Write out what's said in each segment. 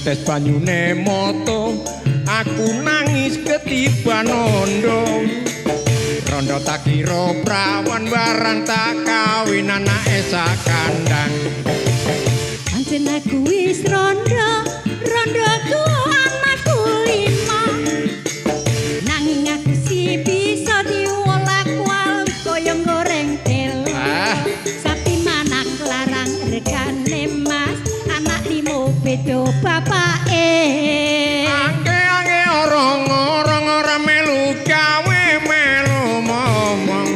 Netes banyune moto, aku nangis ketiban ondo. Rondo tak kira prawan barang tak kawin anake sak kandang. Pancen aku wis rondo, rondoku anakku lima. Nanging aku si bisa diwolak-walik kaya goreng telo. Ah. Sapi manak larang regane mas, anak limo beda bapake. Angge-angge orong-orong ora melu gawe melu momong.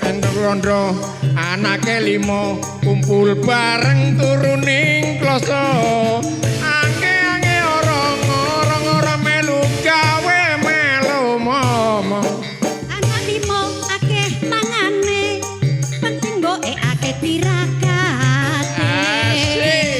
Entuk rondo anake limo kumpul bareng turu ning kloso. Angge-angge orong-orong ora melu gawe melu momong. Anak limo akeh mangane, penting mboke akeh tirakate. Asik.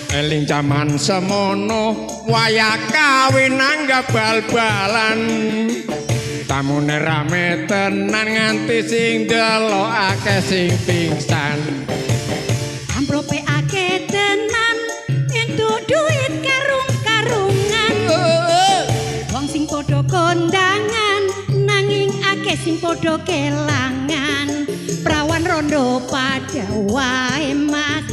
Eling jaman semono wayah kawin nanggap bal-balan. Tamune rame tenan nganti sing delok akeh sing pingsan. Amplope akeh tenan, entuk duit karung-karungan. Wong sing padha kondangan, nanging akeh sing padha kelangan. Prawan rondo padha wae mas.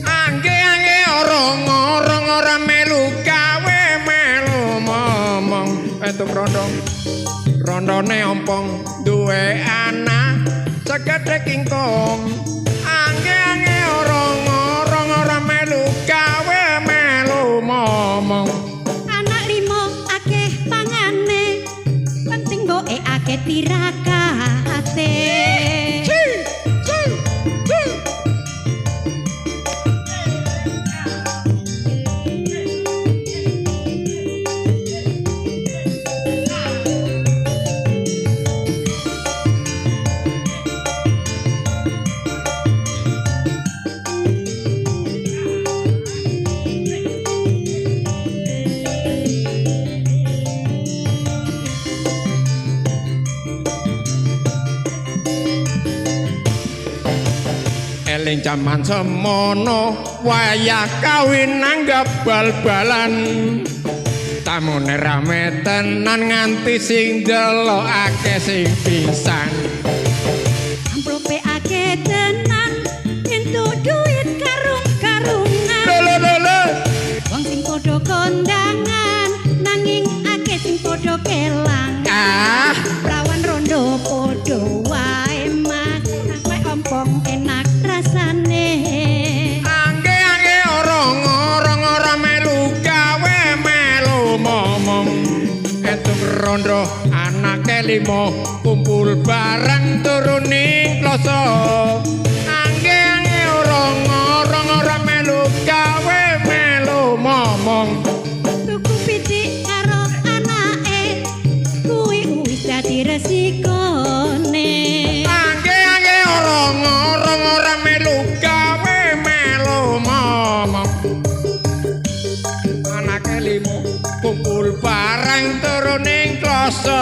Angge-angge orong-orong ora melu gawe melu momong. Entuk rondo, rondone ompong duwe anak segede kingkong. Angge-angge orong-orong ora melu gawe melu momong. Anak limo akeh pangane, penting mboke akeh tirakate. Eling jaman semono wayah kawin nanggap bal-balan. Tamune rame tenan nganti sing delok akeh sing pingsan. Amplope akeh tenan, entuk duit karung-karungan. Lho lho lho. Wong sing padha kondangan, nanging akeh sing padha kelangan. Ah. Prawan rondo padha wae mas, mek ompong enak rasane. Angge-angge orong-orong ora melu gawe melu momong. Entuk rondo anake limo kumpul bareng turu ning kloso. Angge-angge orong-orong ora melu gawe melu momong. Tuku pitik karo anake, kuwi wis dadi resikone. Angge-angge orong-orong ora melu gawe melu momong. Anake limo kumpul bareng turu ning kloso.